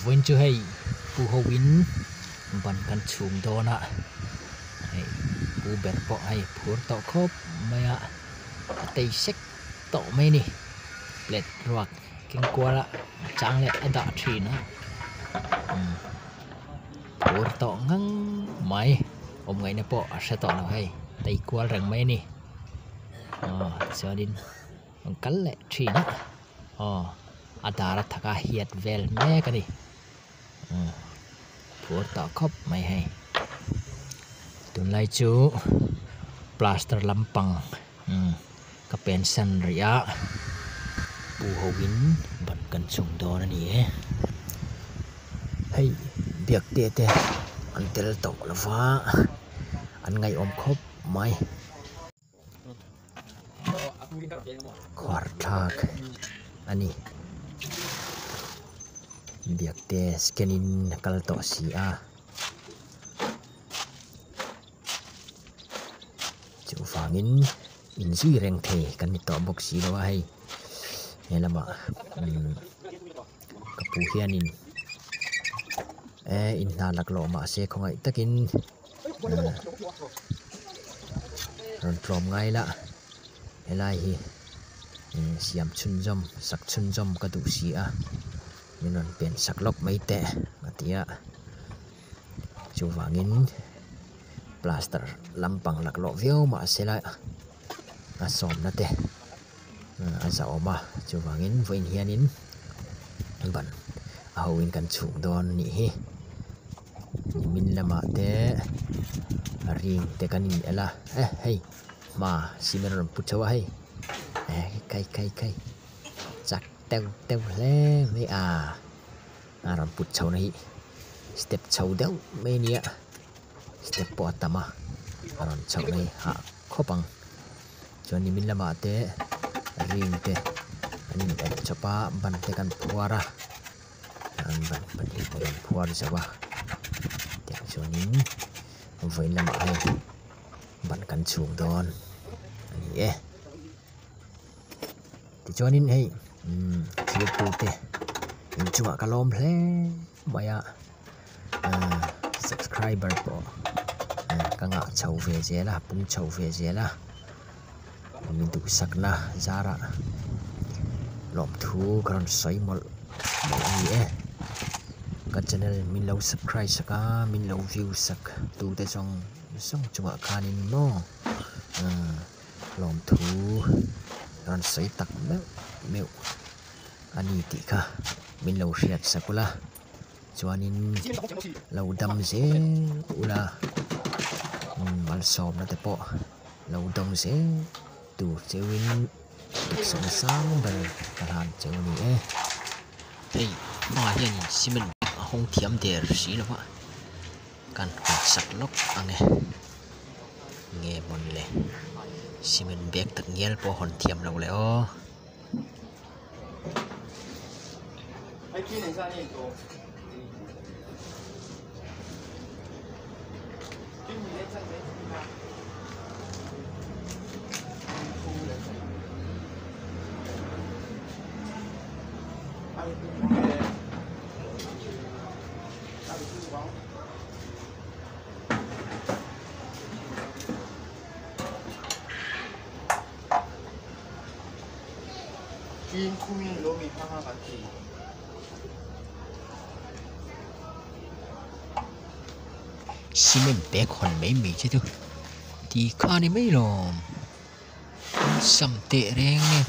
Vawiin chu hei pu hoin ban kan chhum dawn a hei pu ber pawh hei phur tawh khawp mai a a tei sek tawh mai a ni plate ruak keng kual a chang leh a dah thin a umm phur tawh ngang mai awm ngaihna pawh a hre tawh lo hei tei kual reng mai a ni aw chuanin an kal leh thin a aw a dar a thak a hiat vel mek a ni umm phur tawh khawp mai hei tunlai chu plaster lampang umm ka pensan rih a pu ho in ban kan chhung dawn a ni e hei biak te te an tel tawh lo va an ngaihawm khawp mai. Khuar thlak a ni biak te scan in a kal tawh si a chuvangin inzui reng thei kan ni tawh bawk si lo a hei he lamah umm ka pu hianin eh inhna laklawh mahse khawngaih takin. Rawn tlawm ngai la helai hi siam chhunzawm sak chhunzawm ka duh si a min rawn pen sak lawk mai teh a ti a chuvangin plaster lampang laklawh viau mahse la a sawmna te a zahawm a chuvangin vawiin hianin ban a ho in kan chhuk dawn a nih hi. Nimin lamah te ring te kan in el a eh hei hma cement rawn pu chho a hei eh kai kai kai chak deuh deuh hle mai a a rawn put chho na hi step chho deuh mai a nia step pawh a tam a a rawn chhoh na hi hah khawp ang chuan nimin lamah te ring te an in el chawp a ban te kan phuar a. an ban pahnih pawh in phuar zo a tiang chuanin vawiin lamah hei ban kan chhung dawn a ni e tichuanin hei umm thirtu te inchungah ka lawm hle mai a ahh subscriber pawh ka ngah chho ve zel a pung chho ve zel a mi duhsakna zarah lawmthu ka rawn sawi mawlh mawlh a ni e ka channel min lo subscribe sak a min lo view sak tute zawng zawng chungah khanin maw ahh lawmthu ka rawn sawi tak meuh meuh a ni tih kha min lo hriat sak ula chuanin lo dam zel ula malsawmna te pawh. Lo dawng zel tur cheuhin duhsakna sang ber ka hlan cheu a ni e. Hei hmaah hianin cement a hawng thiam der si lo va, kan hawn sak lawk ang e. Nge mawn le cement bag tak ngial pawh a hawn thiam lo le aw. Cement bag hawn mai mai che chu ti kha a ni mai lawm sam teh reng e.